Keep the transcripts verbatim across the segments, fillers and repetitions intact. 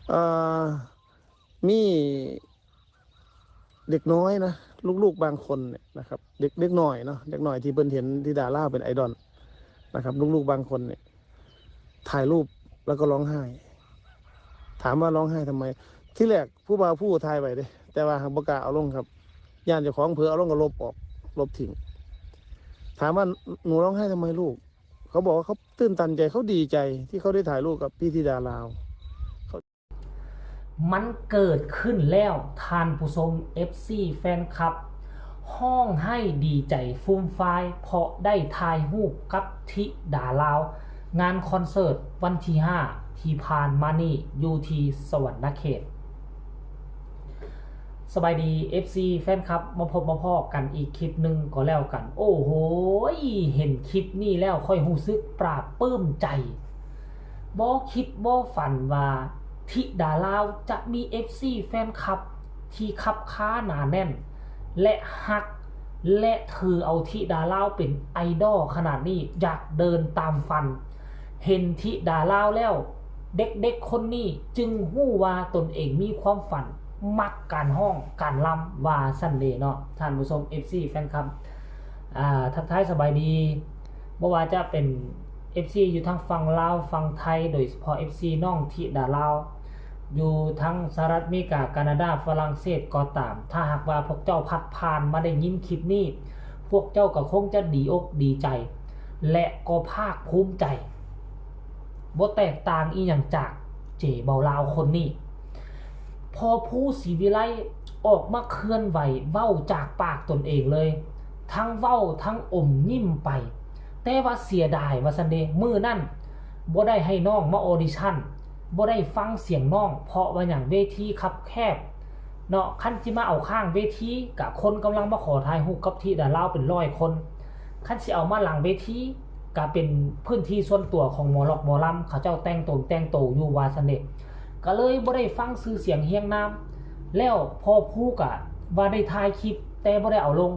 เอ่อมีเด็กน้อยนะ ลูกๆบางคนเนี่ยนะครับ เด็กเด็กน้อยเนาะ เด็กน้อยที่เพิ่นเห็นธิดาลาวเป็นไอดอลนะครับ ลูกๆบางคนเนี่ย ถ่ายรูปแล้วก็ร้องไห้ ถามว่าร้องไห้ทำไม ที่แรกผู้บ่าวผู้ถ่ายไว้เด้ แต่ว่าบ่กล้าเอาลงครับ ย่านเจ้าของเผลอเอาลงก็ลบออก ลบทิ้ง ถามว่าหนูร้องไห้ทำไมลูก เขาบอกว่าเขาตื้นตันใจ เขาดีใจที่เขาได้ถ่ายรูปกับพี่ธิดาลาว มันเกิดขึ้นแล้วท่านผู้ชม เอฟซี แฟนคลับ ฮ้องไห้ดีใจฟูมฟายเพราะได้ถ่ายรูปกับธิดาลาว งานคอนเสิร์ตวันที่ห้าที่ผ่านมานี่อยู่ที่สวรรณเขต สบายดี เอฟซี แฟนคลับ มาพบมาพ้อกันอีกคลิปหนึ่งก็แล้วกัน โอ้โหย เห็นคลิปนี้แล้วค่อยรู้สึกปลาบปลื้มใจ บ่คิดบ่ฝันว่าธิดาลาวจะมี เอฟซี แฟนคลับที่คับค้าหนาแน่น และฮัก และถือเอาธิดาลาวเป็นไอดอลขนาดนี้ อยากเดินตามฝัน เห็นธิดาลาวแล้ว เด็กๆคนนี้จึงฮู้ว่าตนเองมีความฝัน มักการฮ้องการลำ ว่าซั่นเด้เนาะ ท่านผู้ชม เอฟซี แฟนคลับ อ่า ทักทายสบายดี บ่ว่าจะเป็น เอฟซี อยู่ทางฝั่งลาว ฝั่งไทย โดยเฉพาะ เอฟซี น้องธิดาลาว อยู่ทั้งสหรัฐอเมริกา แคนาดา ฝรั่งเศสก็ตาม ถ้าหากว่าพวกเจ้าพัดผ่านมาได้ยินคลิปนี้ พวกเจ้าก็คงจะดีอกดีใจ และก็ภาคภูมิใจ บ่แตกต่างอีหยังจากเจเบาลาวคนนี้ พอผู้ศรีวิไลออกมาเคลื่อนไหวเว้าจากปากตนเองเลย ทั้งเว้าทั้งอมยิ้มไป แต่ว่าเสียดายว่าซั่นเด้ มื้อนั้นบ่ได้ให้น้องมาออดิชั่น บ่ได้ฟังเสียงน้อง เพราะว่าหยัง เวทีคับแคบเนาะ คันสิมาเอาข้างเวทีกะคนกำลังมาขอถ่ายรูปกับธิดาลาวเป็นร้อยคน คันสิเอามาหลังเวทีกะเป็นพื้นที่ส่วนตัวของหมอล็อกหมอลำ เขาเจ้าแต่งตนแต่งโตอยู่ว่าซั่นเด้ ก็เลยบ่ได้ฟังชื่อเสียงเฮียงนาม แล้วพ่อผู้กะว่าได้ถ่ายคลิปแต่บ่ได้เอาลง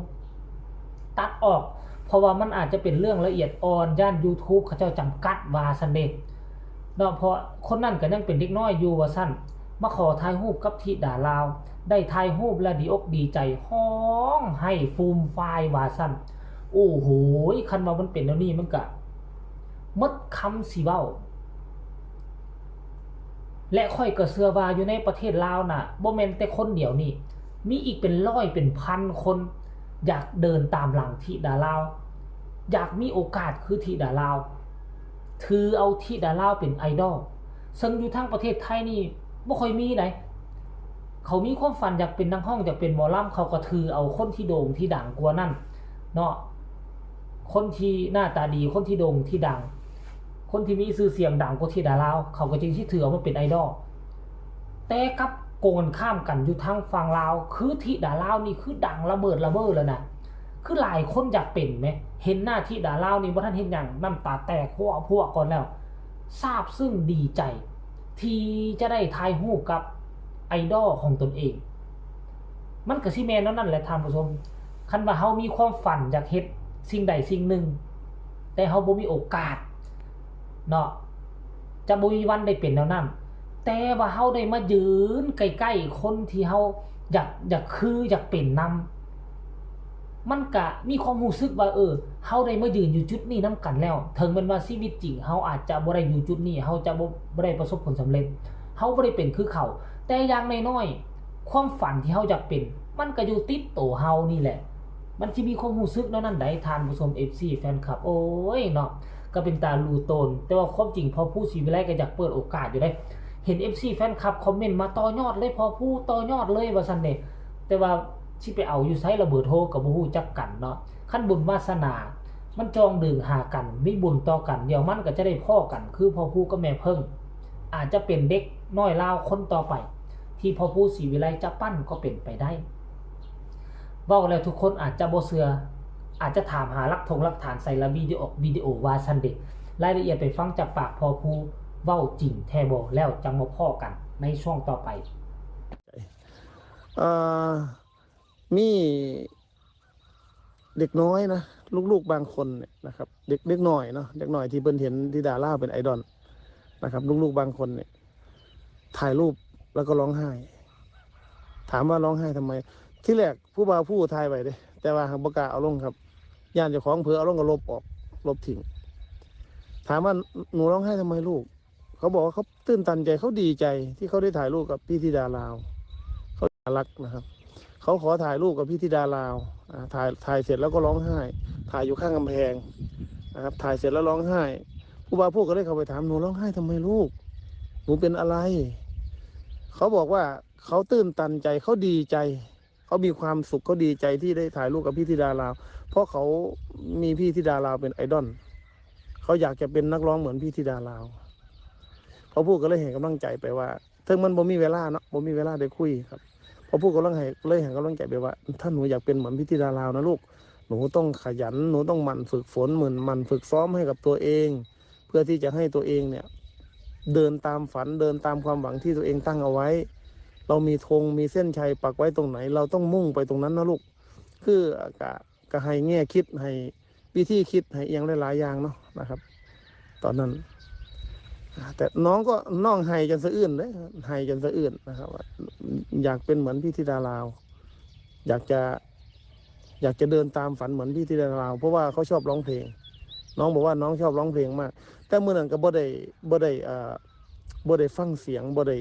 ตัดออก เพราะว่ามันอาจจะเป็นเรื่องละเอียดอ่อน ย่าน YouTube เขาเจ้าจำกัดว่าซั่นเด้เนาะ เพราะคนนั้นก็ยังเป็นเด็กน้อยอยู่ว่าซั่น มาขอถ่ายรูปกับธิดาลาว ได้ถ่ายรูปแล้วดีอกดีใจ ฮ้องไห้ฟูมฟายว่าซั่น โอ้โหย คันว่ามันเป็นแนวนี้มันกะหมดคำสิเว้า และข้อยก็เชื่อว่าอยู่ในประเทศลาวน่ะ บ่แม่นแต่คนเดียวนี่ มีอีกเป็นร้อยเป็นพันคน อยากเดินตามหลังธิดาลาว อยากมีโอกาสคือธิดาลาว ถือเอาธิดาลาวเป็นไอดอล ซึ่งอยู่ทางประเทศไทยนี่บ่ค่อยมีได เขามีความฝันอยากเป็นนักฮ้อง อยากเป็นหมอลำ เขาก็ถือเอาคนที่โด่งที่ดังกว่านั้นเนาะ คนที่หน้าตาดี คนที่โด่งที่ดัง คนที่มีชื่อเสียงดังกว่าธิดาลาว เขาก็จึงสิถือเอามาเป็นไอดอล แต่กลับโกงกันข้ามกันอยู่ทางฝั่งลาว คือธิดาลาวนี่คือดังระเบิดระเบ้อแล้วนะ คือหลายคนอยากเป็นแหม เห็นหน้าธิดาลาวนี่บ่ทันเฮ็ดหยัง น้ำตาแตกพั่วพั่วก่อนแล้ว ซาบซึ้งดีใจ ที่จะได้ถ่ายรูปกับไอดอลของตนเอง มันก็สิแม่นแนวนั้นแหละท่านผู้ชม คันว่าเฮามีความฝันอยากเฮ็ดสิ่งใดสิ่งหนึ่ง แต่เฮาบ่มีโอกาสเนาะ จะบ่มีวันได้เป็นแนวนั้น แต่ว่าเฮาได้มายืนใกล้ๆคนที่เฮาอยาก อยากคือ อยากเป็นนำ มันกะมีความรู้สึกว่า เออ เฮาได้มายืนอยู่จุดนี้นำกันแล้ว ถึงแม้นว่าชีวิตจริงเฮาอาจจะบ่ได้อยู่จุดนี้ เฮาจะบ่ บ่ได้ประสบผลสำเร็จ เฮาบ่ได้เป็นคือเขา แต่อย่างน้อยๆ ความฝันที่เฮาอยากเป็น มันก็อยู่ติดโตเฮานี่แหละ มันสิมีความรู้สึกแนวนั้นใด ท่านผู้ชม เอฟซี แฟนคลับ โอ้ยเนาะ ก็เป็นตาลูโตน แต่ว่าความจริงพ่อผู้ศรีวิไลก็อยากเปิดโอกาสอยู่เด้ เห็น เอฟซี แฟนคลับคอมเมนต์มา ต่อยอดเลยพ่อผู้ ต่อยอดเลย ว่าซั่นเด้ แต่ว่าสิไปเอาอยู่ไสละ เบอร์โทรก็บ่ฮู้จักกันเนาะ คันบุญวาสนามันจองดึงหากัน มีบุญต่อกัน เดี๋ยวมันก็จะได้พ้อกัน คือพ่อผู้กับแม่เพิ่ง อาจจะเป็นเด็กน้อยลาวคนต่อไป ที่พ่อผู้ศรีวิไลจะปั้นก็เป็นไปได้ เว้าแล้วทุกคนอาจจะบ่เชื่อ อาจจะถามหาหลักถงหลักฐาน ใส่ละวิดีโอ วิดีโอว่าซั่นเด้ รายละเอียดไปฟังจากปากพ่อผู้ เว้าจริงแท้บ่ แล้วจังมาพ้อกันในช่วงต่อไป เอ่อมีเด็กน้อยนะ ลูกๆบางคนเนี่ยนะครับ เด็กเด็กน้อยเนาะ เด็กน้อยที่เพิ่นเห็นธิดาลาวเป็นไอดอลนะครับ ลูกๆบางคนเนี่ย ถ่ายรูปแล้วก็ร้องไห้ ถามว่าร้องไห้ทำไม ที่แรกผู้บ่าวผู้ถ่ายไว้เด้ แต่ว่าบ่กล้าเอาลงครับ ย่านเจ้าของเผลอเอาลงก็ลบออก ลบทิ้ง ถามว่าหนูร้องไห้ทำไมลูก เขาบอกว่าเขาตื้นตันใจ เขาดีใจที่เขาได้ถ่ายรูปกับพี่ธิดาลาว เขาน่ารักนะครับ เขาขอถ่ายรูปกับพี่ธิดาลาว อ่า ถ่าย ถ่ายเสร็จแล้วก็ร้องไห้ ถ่ายอยู่ข้างกำแพงนะครับ ถ่ายเสร็จแล้วร้องไห้ ผู้บ่าวผู้ก็เลยเข้าไปถาม หนูร้องไห้ทำไมลูก หนูเป็นอะไร เขาบอกว่าเขาตื้นตันใจ เขาดีใจ เขามีความสุข เขาดีใจที่ได้ถ่ายรูปกับพี่ธิดาลาว เพราะเขามีพี่ธิดาลาวเป็นไอดอล เขาอยากจะเป็นนักร้องเหมือนพี่ธิดาลาว พอพูดก็เลยให้กำลังใจไปว่า เทิงมันบ่มีเวลาเนาะ บ่มีเวลาได้คุยครับ พอพูดก็เลยให้ เลยให้กำลังใจไปว่า ถ้าหนูอยากเป็นเหมือนพี่ธิดาลาวนะลูก หนูต้องขยัน หนูต้องหมั่นฝึกฝน หมั่น หมั่นฝึกซ้อมให้กับตัวเอง เพื่อที่จะให้ตัวเองเนี่ย เดินตามฝัน เดินตามความหวังที่ตัวเองตั้งเอาไว้ เรามีธง มีเส้นชัยปักไว้ตรงไหน เราต้องมุ่งไปตรงนั้นนะลูก คือกะ กะให้แง่คิด ให้วิธีคิด ให้อิหยังหลายๆ อย่างเนาะนะครับ ตอนนั้น แต่น้องก็ น้องไห้จนสะอื้นเลย ไห้จนสะอื้นนะครับ ว่าอยากเป็นเหมือนพี่ธิดาลาว อยากจะ อยากจะเดินตามฝันเหมือนพี่ธิดาลาว เพราะว่าเขาชอบร้องเพลง น้องบอกว่าน้องชอบร้องเพลงมาก แต่มื้อนั้นก็บ่ได้ บ่ได้ เอ่อ บ่ได้ฟังเสียง บ่ได้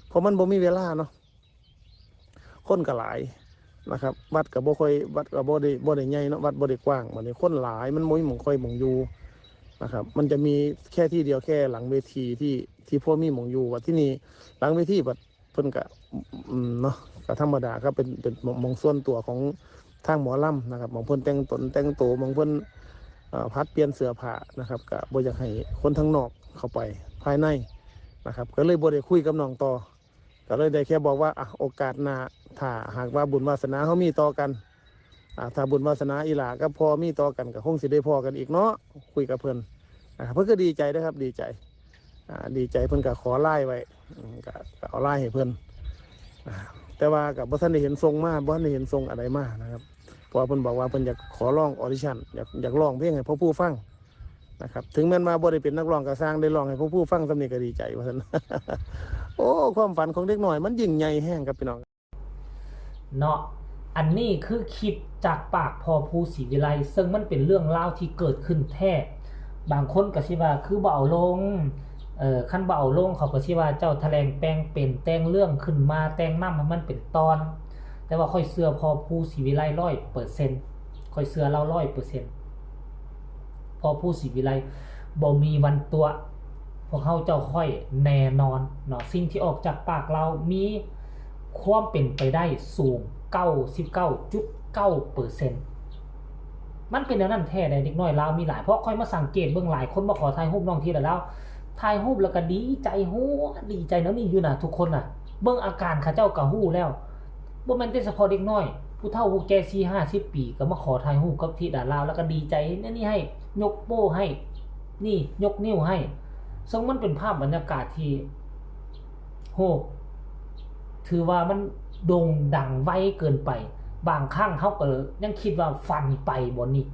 เพราะมันบ่มีเวลาเนาะ คนก็หลายนะครับ วัดก็บ่ค่อย วัดก็บ่ได้ บ่ได้ใหญ่เนาะ วัดบ่ได้กว้าง บัดนี้คนหลาย มันบ่มีหม่องค่อยหม่องอยู่นะครับ มันจะมีแค่ที่เดียว แค่หลังเวทีที่ ที่พอมีหม่องอยู่ บัดที่นี่หลังเวทีบัดเพิ่นก็ อืม เนาะ ก็ธรรมดาครับ เป็น เป็นหม่อง หม่องส่วนตัวของทางหมอลำนะครับ หม่องเพิ่นแต่งตนแต่งตัว หม่องเพิ่น เอ่อ ผัดเปลี่ยนเสื้อผ้านะครับ ก็บ่อยากให้คนทางนอกเข้าไปภายในนะครับ ก็เลยบ่ได้คุยกับน้องต่อ ก็เลยได้แค่บอกว่า อ่ะ โอกาสหน้า ถ้าหากว่าบุญวาสนาเฮามีต่อกัน อ่า ถ้าบุญวาสนาอีหล่ากับพ่อมีต่อกัน ก็คงสิได้พ้อกันอีกเนาะ คุยกับเพิ่นนะครับ เพิ่นก็ดีใจนะครับ ดีใจ อ่า ดีใจ เพิ่นก็ขอไลน์ไว้ อืม ก็ ก็เอาไลน์ให้เพิ่น อ่า แต่ว่าก็บ่ทันได้เห็นส่งมา บ่ทันได้เห็นส่งอะไรมานะครับ เพราะว่าเพิ่นบอกว่าเพิ่นอยากขอร้องออดิชั่น อยาก อยากร้องเพลงให้พ่อผู้ฟังนะครับ ถึงแม้นว่าบ่ได้เป็นนักร้องก็ซ่าง ได้ร้องให้พ่อผู้ฟังส่ำนี้ก็ดีใจว่าซั่น โอ้ ความฝันของเด็กน้อยมันยิ่งใหญ่แฮงครับพี่น้อง เนาะ อันนี้คือคลิปจากปากพ่อผู้ศรีวิไล ซึ่งมันเป็นเรื่องราวที่เกิดขึ้นแท้ บางคนก็สิว่าคือบ่เอาลง เอ่อ คันบ่เอาลงเขาก็สิว่าเจ้าแถลงแปลงเป็น แต่งเรื่องขึ้นมา แต่งนำให้มันเป็นตอน แต่ว่าข้อยเชื่อพ่อผู้ศรีวิไลร้อยเปอร์เซ็นต์ ข้อยเชื่อลาวร้อยเปอร์เซ็นต์ พ่อผู้ศรีวิไลบ่มีวันตั๋ว พวกเฮาเจ้าข้อยแน่นอนเนาะ สิ่งที่ออกจากปากลาวมีความเป็นไปได้สูง เก้าสิบเก้าจุดเก้าเปอร์เซ็นต์ มันเป็นแนวนั้นแท้ใด เด็กน้อยลาวมีหลาย เพราะข้อยมาสังเกตเบิ่งหลายคนมาขอถ่ายรูปน้องธิดาลาว ถ่ายรูปแล้วก็ดีใจ โห ดีใจแนวนี้อยู่นะทุกคนน่ะ เบิ่งอาการเขาเจ้าก็ฮู้แล้ว บ่แม่นแต่เฉพาะเด็กน้อย ผู้เฒ่าผู้แก่สี่ห้าสิบปีก็มาขอถ่ายรูปกับธิดาลาว แล้วก็ดีใจ นี่ นี่ให้ ยกโป้ให้ นี่ ยกนิ้วให้ ซึ่งมันเป็นภาพบรรยากาศที่ โห ถือว่ามันโด่งดังไวเกินไป บางครั้งเฮาก็ยังคิดว่าฝันไปบ่นี่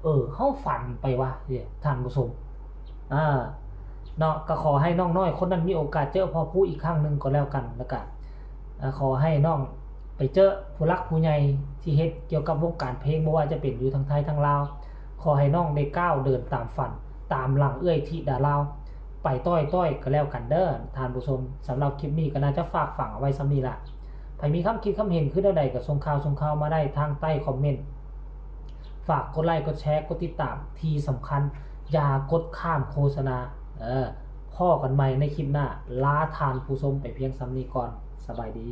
เออ เฮาฝันไปวะ เนี่ย ท่านผู้ชม อ่า เนาะ ก็ขอให้น้องน้อยคนนั้นมีโอกาสเจอพ่อผู้อีกครั้งหนึ่งก็แล้วกัน แล้วก็ อ่า ขอให้น้องไปเจอผู้หลักผู้ใหญ่ที่เฮ็ดเกี่ยวกับวงการเพลง บ่ว่าจะเป็นอยู่ทางไทยทางลาว ขอให้น้องได้ก้าวเดินตามฝัน ตามหลังเอื้อยธิดาลาว ไปต้อยๆ ก็แล้วกันเด้อ ท่านผู้ชม สำหรับคลิปนี้ก็น่าจะฝากฝังเอาไว้ส่ำนี้ล่ะ ไผมีความคิดความเห็นคือแนวใดก็ส่งข่าว ส่งข่าวมาได้ทางใต้คอมเมนต์ ฝากกดไลค์ กดแชร์ กดติดตาม ที่สำคัญ อย่ากดข้ามโฆษณา เออ พ้อกันใหม่ในคลิปหน้า ลาท่านผู้ชมไปเพียงส่ำนี้ก่อน สบายดี